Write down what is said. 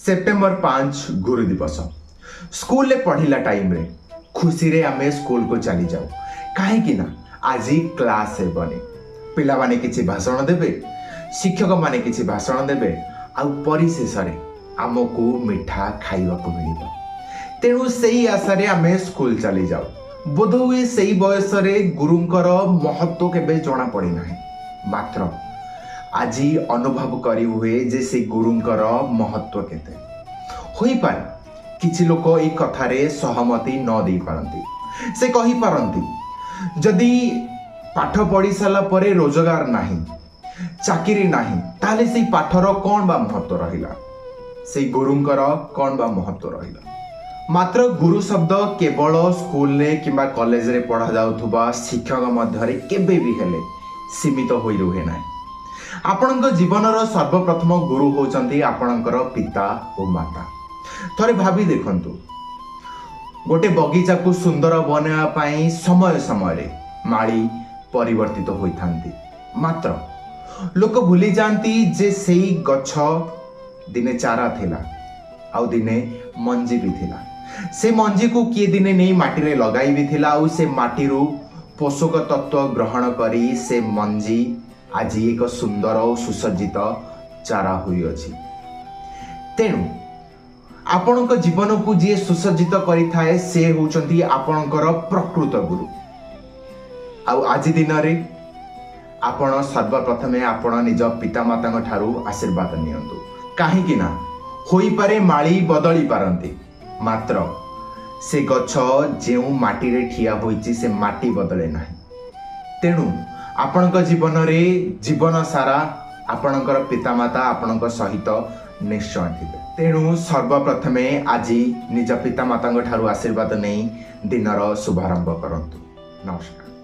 September 5 ଗୁରୁ ଦିବସ। ସ୍କୁଲରେ ପଢ଼ିଲା ଟାଇମ୍ରେ ଖୁସିରେ ଆମେ ସ୍କୁଲକୁ ଚାଲିଯାଉ, କାହିଁକି ନା ଆଜି କ୍ଲାସ୍ ହେବନି, ପିଲାମାନେ କିଛି ଭାଷଣ ଦେବେ, ଶିକ୍ଷକମାନେ କିଛି ଭାଷଣ ଦେବେ ଆଉ ପରିଶେଷରେ ଆମକୁ ମିଠା ଖାଇବାକୁ ମିଳିବ। ତେଣୁ ସେଇ ଆଶାରେ ଆମେ ସ୍କୁଲ ଚାଲିଯାଉ। ବୋଧହୁଏ ସେଇ ବୟସରେ ଗୁରୁଙ୍କର ମହତ୍ଵ କେବେ ଜଣା ପଡ଼ିନାହିଁ, ମାତ୍ର ଆଜି ଅନୁଭବ କରି ହୁଏ ଯେ ସେ ଗୁରୁଙ୍କର ମହତ୍ଵ କେତେ। ହୋଇପାରେ କିଛି ଲୋକ ଏଇ କଥାରେ ସହମତି ନ ଦେଇପାରନ୍ତି। ସେ କହିପାରନ୍ତି, ଯଦି ପାଠ ପଢ଼ି ସାରିଲା ପରେ ରୋଜଗାର ନାହିଁ, ଚାକିରି ନାହିଁ, ତାହେଲେ ସେଇ ପାଠର କ'ଣ ବା ମହତ୍ଵ ରହିଲା? ସେଇ ଗୁରୁଙ୍କର କ'ଣ ବା ମହତ୍ଵ ରହିଲା? ମାତ୍ର ଗୁରୁ ଶବ୍ଦ କେବଳ ସ୍କୁଲରେ କିମ୍ବା କଲେଜରେ ପଢ଼ାଯାଉଥିବା ଶିକ୍ଷକ ମଧ୍ୟରେ କେବେ ବି ହେଲେ ସୀମିତ ହୋଇ ରୁହେ ନାହିଁ। ଆପଣଙ୍କ ଜୀବନର ସର୍ବପ୍ରଥମ ଗୁରୁ ହେଉଛନ୍ତି ଆପଣଙ୍କର ପିତା ଓ ମାତା। ଥରେ ଭାବି ଦେଖନ୍ତୁ, ଗୋଟେ ବଗିଚାକୁ ସୁନ୍ଦର ବନାଇବା ପାଇଁ ସମୟ ସମୟରେ ମାଳି ପରିବର୍ତ୍ତିତ ହୋଇଥାନ୍ତି, ମାତ୍ର ଲୋକ ଭୁଲି ଯାଆନ୍ତି ଯେ ସେଇ ଗଛ ଦିନେ ଚାରା ଥିଲା ଆଉ ଦିନେ ମଞ୍ଜି ବି ଥିଲା। ସେ ମଞ୍ଜିକୁ କିଏ ଦିନେ ନେଇ ମାଟିରେ ଲଗାଇ ବି ଥିଲା ଆଉ ସେ ମାଟିରୁ ପୋଷକ ତତ୍ତ୍ୱ ଗ୍ରହଣ କରି ସେ ମଞ୍ଜି ଆଜି ଏକ ସୁନ୍ଦର ଓ ସୁସଜ୍ଜିତ ଚାରା ହୋଇଅଛି। ତେଣୁ ଆପଣଙ୍କ ଜୀବନକୁ ଯିଏ ସୁସଜ୍ଜିତ କରିଥାଏ, ସେ ହେଉଛନ୍ତି ଆପଣଙ୍କର ପ୍ରକୃତ ଗୁରୁ। ଆଉ ଆଜି ଦିନରେ ଆପଣ ସର୍ବପ୍ରଥମେ ଆପଣ ନିଜ ପିତାମାତାଙ୍କ ଠାରୁ ଆଶୀର୍ବାଦ ନିଅନ୍ତୁ, କାହିଁକି ନା ହୋଇପାରେ ମାଳି ବଦଳି ପାରନ୍ତି, ମାତ୍ର ସେ ଗଛ ଯେଉଁ ମାଟିରେ ଠିଆ ହୋଇଛି, ସେ ମାଟି ବଦଳେ ନାହିଁ। ତେଣୁ ଆପଣଙ୍କ ଜୀବନରେ ଜୀବନ ସାରା ଆପଣଙ୍କର ପିତାମାତା ଆପଣଙ୍କ ସହିତ ନିଶ୍ଚୟ ଥିବେ। ତେଣୁ ସର୍ବପ୍ରଥମେ ଆଜି ନିଜ ପିତାମାତାଙ୍କ ଠାରୁ ଆଶୀର୍ବାଦ ନେଇ ଦିନର ଶୁଭାରମ୍ଭ କରନ୍ତୁ। ନମସ୍କାର।